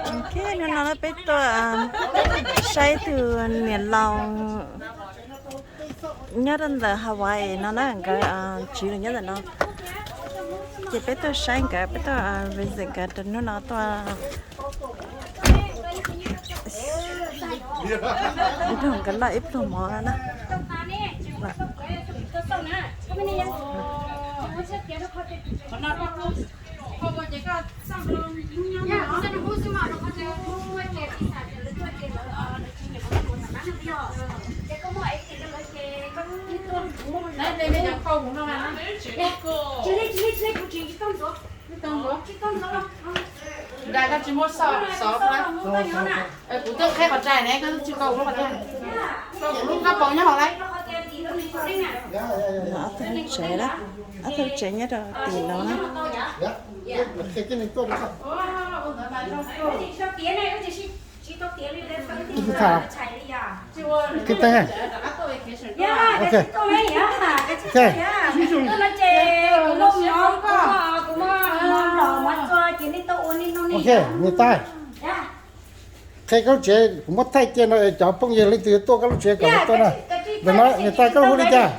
Ok, hnub no peb tuaj saib tus niam laus nyob rau ntawm Hawaii no na, nkawd tsiv lawv nyob ntawm no. Ces peb tuaj saib nkawd, peb tuaj visit nkawd rau hnub no tuaj nrog nkawd noj ib pluag mov no na. Kuv twb qhib qhov rais ne, koj twb tsis koj kuv lub qhov rais. Koj paus nyob hauv lauj. Ob tug tsev, ob tug tsev nyob rau tim no na. Ok, niam tais, qhia koj lub tsev, kuv muab thaij cia no es cov phooj ywg leej twg yuav tuaj koj lub tsev kom lawv tuaj na. Ntawm no niam tais koj hu li cas?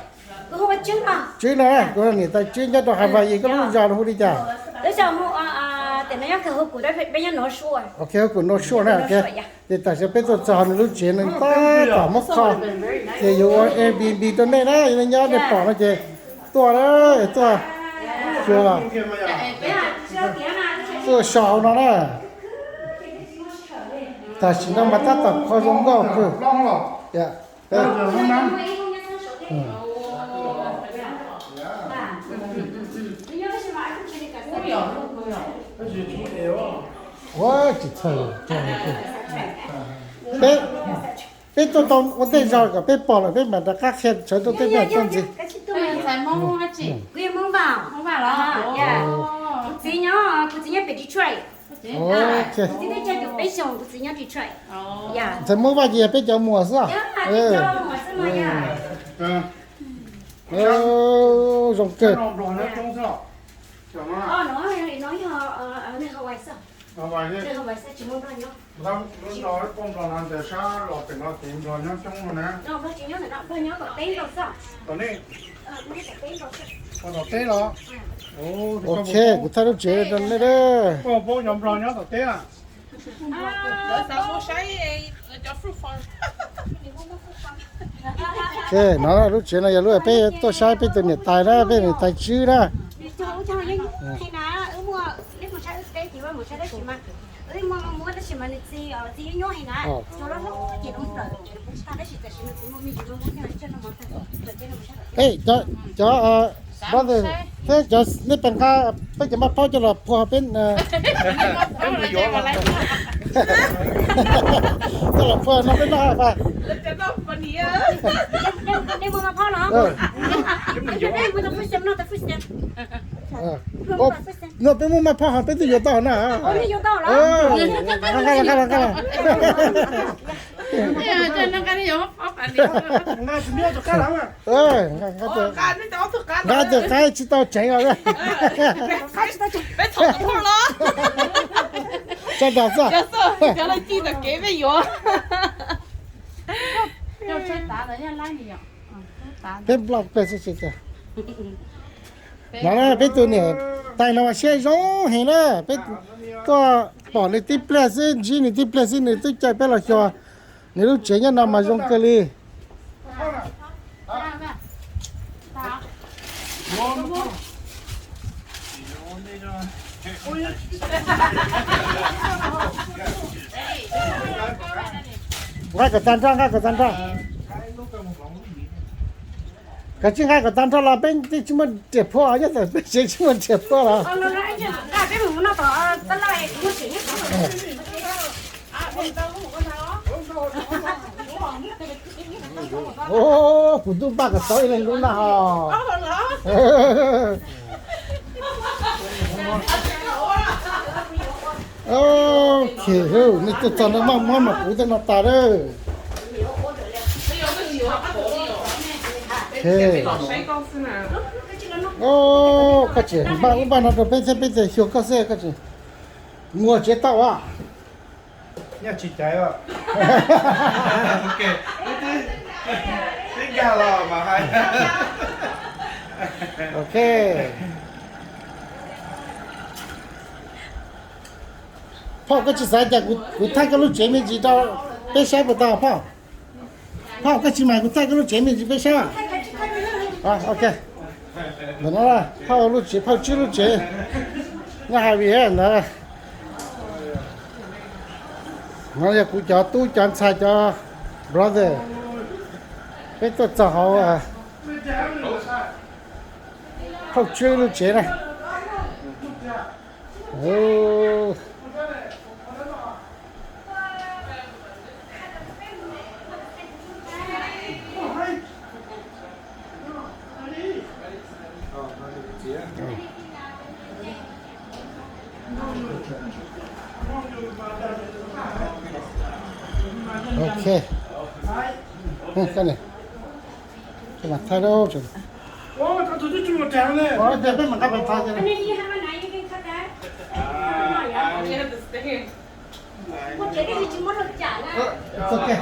Tswb no, kuv niam tais Tswb nyob rau Hawaii, koj lub zos hu li cas? Ok, hu kuv North Shore na. Ces tam sim peb tuaj txog nws lub tsev, nws tab tom muab kho, ces yuav ua Airbnb rau nej na, nej nyob nej pom no ces tuaj, tuaj, tuaj so hauv no na. Tam sim no mas tab tom kho zoo nkauj kawg. Ua tsis txhawj, peb, peb tuaj tau ua ntej zog kom peb pom lawm peb mam rov qab qhia sawv rau tej peb tuaj ntxiv. Ntxhais Hmoob Vaj ces yog peb cov muam xwb. Zoo kawg. Ok, kuv thaij lub tsev rau nej. Ok, no lub tsev no yog lub peb tuaj saib peb tus niam tais na, peb niam tais Tswb na. Cov, cov brother, peb nej pab nqa peb cov maj phaub coj los phua peb, coj los phua no peb noj pas. No peb muaj maj phaub ho peb twb yuav tau na. Nqa tus qaib tsis tau tseev os. Sab dag xwb. Peb nplog peb xwb. No peb tus niam tais no mas siab zoo heev na, peb tuaj pom nws tib pliag xwb, ntsib nws tib pliag xwb nws twb caij peb los xyuas. Nws lub tsev nyob no mas zoo kawg li. Nqa kom tag nrho, nqa kom tag nrho. Kav tsij nqa kom tag nrho los peb twb tsis muaj riam phua, nyob txawm peb tsev tsis muaj riam phua los. Kuv ntuj npaj kom tau ib leeg lub naj hos. Ok, nej tuaj txog no maj muab mas kuv tej no tas lawm. Koj tseem npaj ub npaj no rau peb thiab peb tseem xyuas koj xwb koj tseem mus tsev tau as. Nyob tsis caiv os. Ok. Twb nkag los mas hais. Ok. Phauj, koj tsis xav cas kuv thaij koj lub tsev me ntsis rau peb saib puas tau phauj? Phauj, koj tsis mas kuv thaij koj lub tsev me ntsis peb saib. Ok. Ntawm no phauj lub tsev, phauj Tswb lub tsev. Nyob hais vim ntawd. No yog kuv cov tub cov ntxhais cov brother. Peb tuaj txog hauv phauj Tswb lub tsev na. Ok. Koj mas thaij lauj. Peb mam nqa pes thaij. It's okay.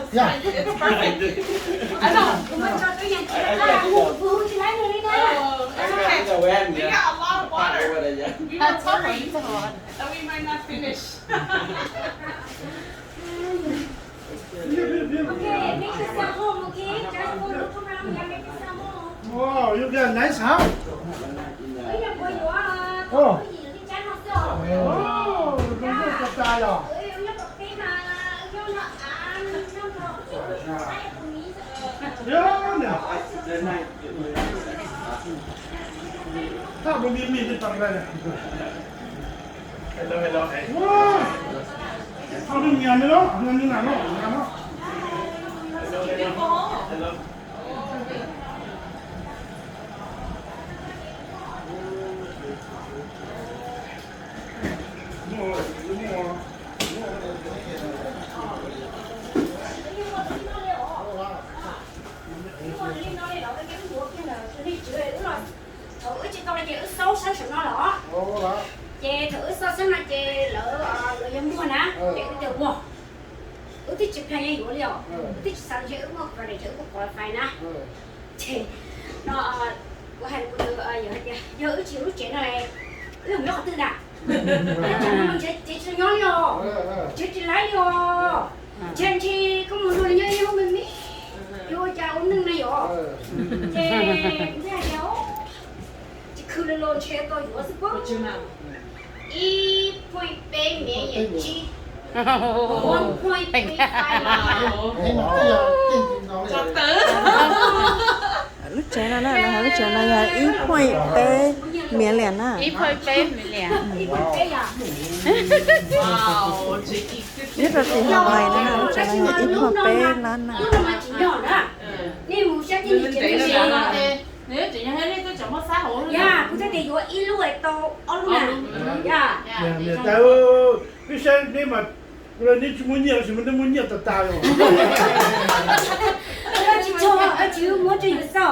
Yeah. Okay, make yourself home, okay? Just go look around here, make yourself home. Wow, you got a nice house. Oh. Oh, Thaum wb tsis tau ces wb xauj sab saum no los, ces thaum wb xauj sab no ces lawv, lawv yuav muag na, ces wb tias ua, wb twb tsis plan yuav li os, wb twb tsis xav tias wb muaj credit ces wb kuj qualify na. Ces no, kuv hais rau kuv tus yawm hais tias yog wb tsis yuav lub tsev no, wb yuav mus nyob qhov twg na? Tsev tsis nyob li os, tsev tsis laib li os, tsev ntshe koj mus nrog nws nyob ib hnub me me, yuav ua cas ua neej na yom? Ces nws hais tias tsis khwv li los ntshe tau yuav xwb pob. Ib point peb million tsib. One point three five million. Lub tsev no na, lub tsev no yog ib point peb million na. Ib point peb million. Nyob rau tim Hawaii no na, lub tsev no yog ib point peb lab na. Kuv thiaj tias yuav ib lub tau ob lub na. Niam tais, wb saib neb mas, neb tsis muaj nyiaj los sis mas neb muaj nyiaj tas tas li. Koj tsis txog, koj tsis muab rau yus xwb.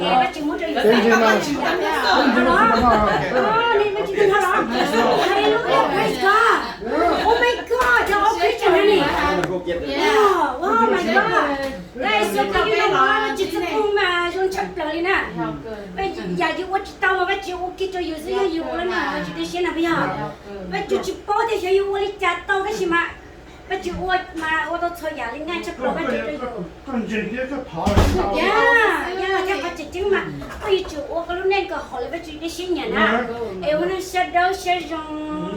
Koj tsis muab rau yus xwb. Koj tsis txog los. Hallelujah, praise God. Oh my God, cov ob Christian no ni. Oh, oh my God. Guys, so koj yus no tsis txog phooj mas zoo tshaj plaws li na. Yam yus ua tsis tau mas Vajtswv ua kiag rau yus xwb, yog yus ua na tsis tu siab no puas yog? Vajtswv tsis paub tias xyov yus ua li cas tau tab sis mas Vajtswv ua mas ua tau txhua yam li, nyaj tshaj plaws Vajtswv rau yus. Yog, yog, thiab qhov tseem ceeb mas koj yuav tsum ua koj lub neej kom haum li Vajtswv tej siab nyiam na. Es ua neej siab dawb siab zoo,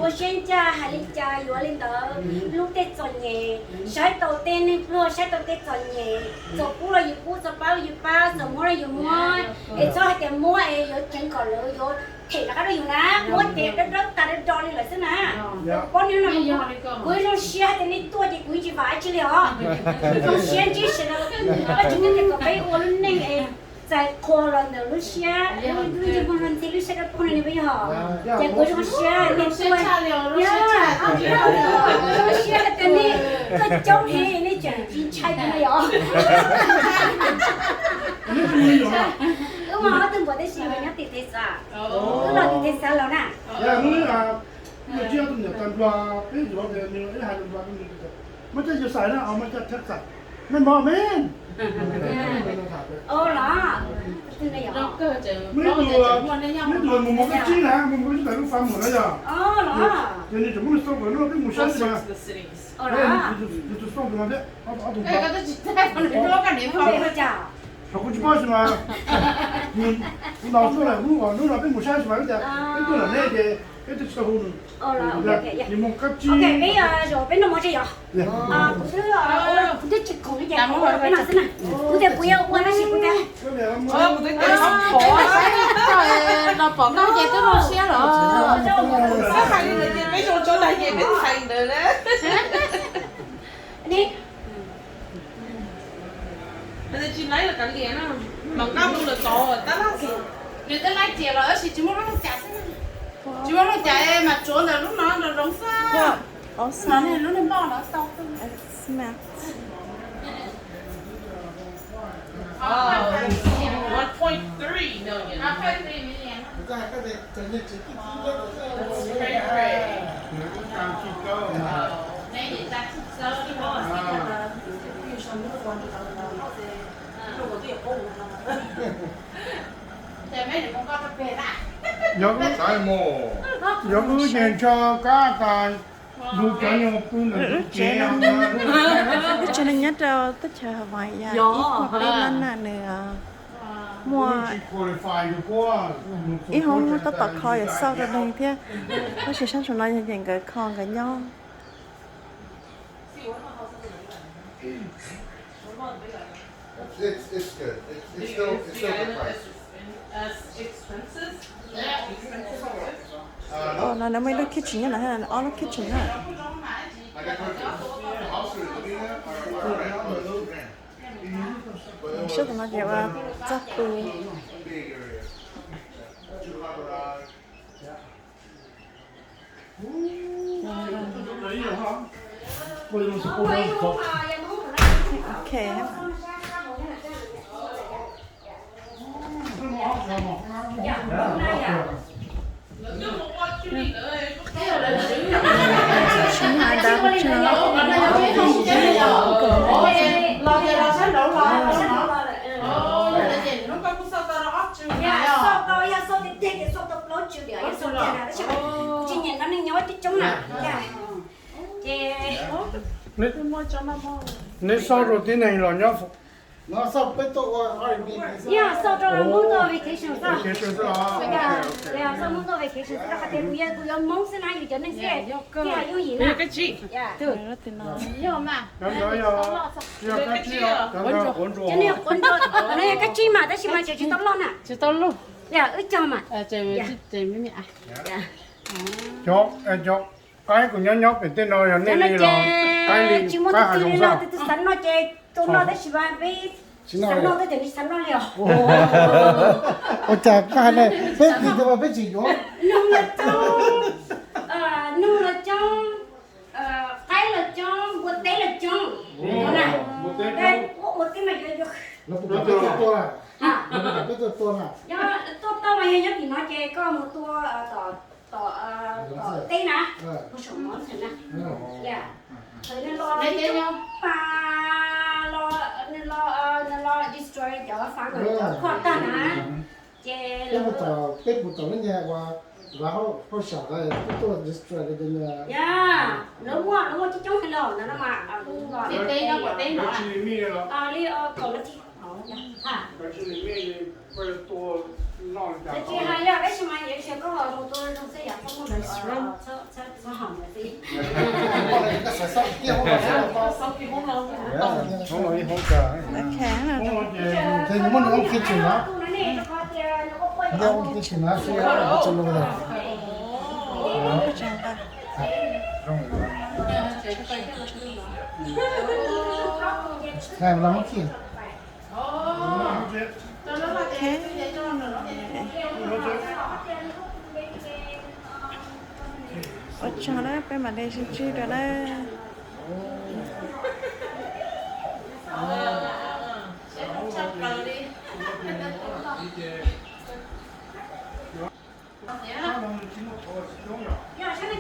ua siab ncaj, hais li cas yuav li ntawd, hlub tej txom nyem, saib taus tej neeg pluag, saib taus tej txom nyem, txaus pub los yus pub, txaus pab los yus pab, txaus muab los yus muab. Es txhob hais tias muab es yuav ceev kom lawv yuav them rov qab rau yus na, muab ces dawb dawb tas dawb do li lawm xwb na. Paub nej no, kuv zoo siab hais tias nej tuaj ces kuv yeej tsis vam dab tsi li os. Zoo siab ntsib sawv daws, Vajtswv twb tias kom peb ua lub neej es txais qhua los ntawm lub siab, lub ntsej muag no ntxig lub siab dawb paug no ni puas yog? Ces kuv zoo siab nej tuaj, zoo siab hais tias nej tuaj coob heev, nej tseem tsis ntshai kuv no yom. Wb muaj ob tug npua tib si nyob tim Thaib xav, wb los tim Thaib xav los na. Mus tsis tus niam tas Nplog, peb yuav tias nws ib hais Nplog, muaj caj yus xais na, muaj caj Thaib xais, nej mov me. Ua los, muaj ib tug mus mus kab tsib na, mus mus kab tsib tas lub fam mus na yog. Ces nws tseem muab xauj kom nws peb mus saib mas. Nws tus xauj tus no thiab, ob tug. Xyov kuv tsis paub sis mas, kuv ntaus tuaj lawm hnub uas hnub no peb mus saib sis mas, peb tuaj lawm ne ces peb twb tsis tau hu nws. Nws mus kab tsib. Peb noj mov tso yom. Kuv twb, kuv twb tsis khoom li ces kuv ua peb no xwb na. Kuv tias kuv yuav ua tab sis kuv tias, kuv twb tias pom, no pom koj ces twb loj siab los. Peb zoo tso dag ces peb hais ntawd na. Tsis laib los kav liam na, mam nqa mus lawm tod tab laj. Nws twb laib riam los tab sis tsis muaj lub looj cas xwb. Tsis muaj looj cas mas tsuav ntawm lub no nrog zoov xwb. Lub niag loj no tau. One point three million. Yog wb ces ntshe kab tas lug cov nyuag pw ntawm tsev no. Wb tsev neeg nyob rau teb chaws Hawaii yog ib qho peb lab na nws muaj ib hoob tab tom kho yog xauj rau neeg thiab. Tab sis sab saum no yog ces nkawd kho nkawd nyob. No no muaj ib lub kitchen nyob no, ob lub kitchen na. Sab tom no ces ua txoj pw. Ok. Neb xauj rau tib neeg los nyob. Yog xauj rau Hmoob tuaj vacation xwb. Xauj Hmoob tuaj vacation xwb, rau qhov tias kuv yog, kuv yog Hmoob xwb na, yus cov neeg xwb. Yog yooj yim na. Cov no yog quav ntsua, no yog kab tsib mas tab sis mas tseem tsis tau loj na. Tsis tau loj. Yog wb cog mas. Cov, cov qaib kuv nyob nyob pem tej no yog nej li los qaib li tsis muaj tus twg li los tus twg xav noj ces tuaj noj tab sis mas peb xav noj twb tias tsis xav noj li os. Ua cas koj hais peb tis tias peb tsis yuav? Noog los coob, noog los coob, qaib los coob, npua teb los coob. Npua teb mas yuav, yuav, lawv puas kam peb tuaj tua na? Lawv puas kam peb tuaj tua na? Tuaj tau mas yog nyob tim no ces koj mus tua tom, tom, tom teb na, mus saum mov ntawd na. Nws los, nws los, nws los destroy cov fab cov koj tag na. Ces peb mus tom, peb mus tom lub nyag uas Vaj Hauj Sam ntawd peb tuaj destroy li cov nyuag. Yog, lawv muaj, lawv muaj coob coob heev li no mas. Li kaum nas this. Tsis hais li tab sis mas yuav tsum koj mus tua zoo xwb yom, txhob muaj lawv txhob hom lawv xwb. Hoob no ib hoob kawg. Ok. Ces nws muab nws ua kitchen na. Nws ua kitchen na, kitchen na. Los muab khi. Ua tsaug na, peb mam li sib ntsib dua na. Yog, saib nej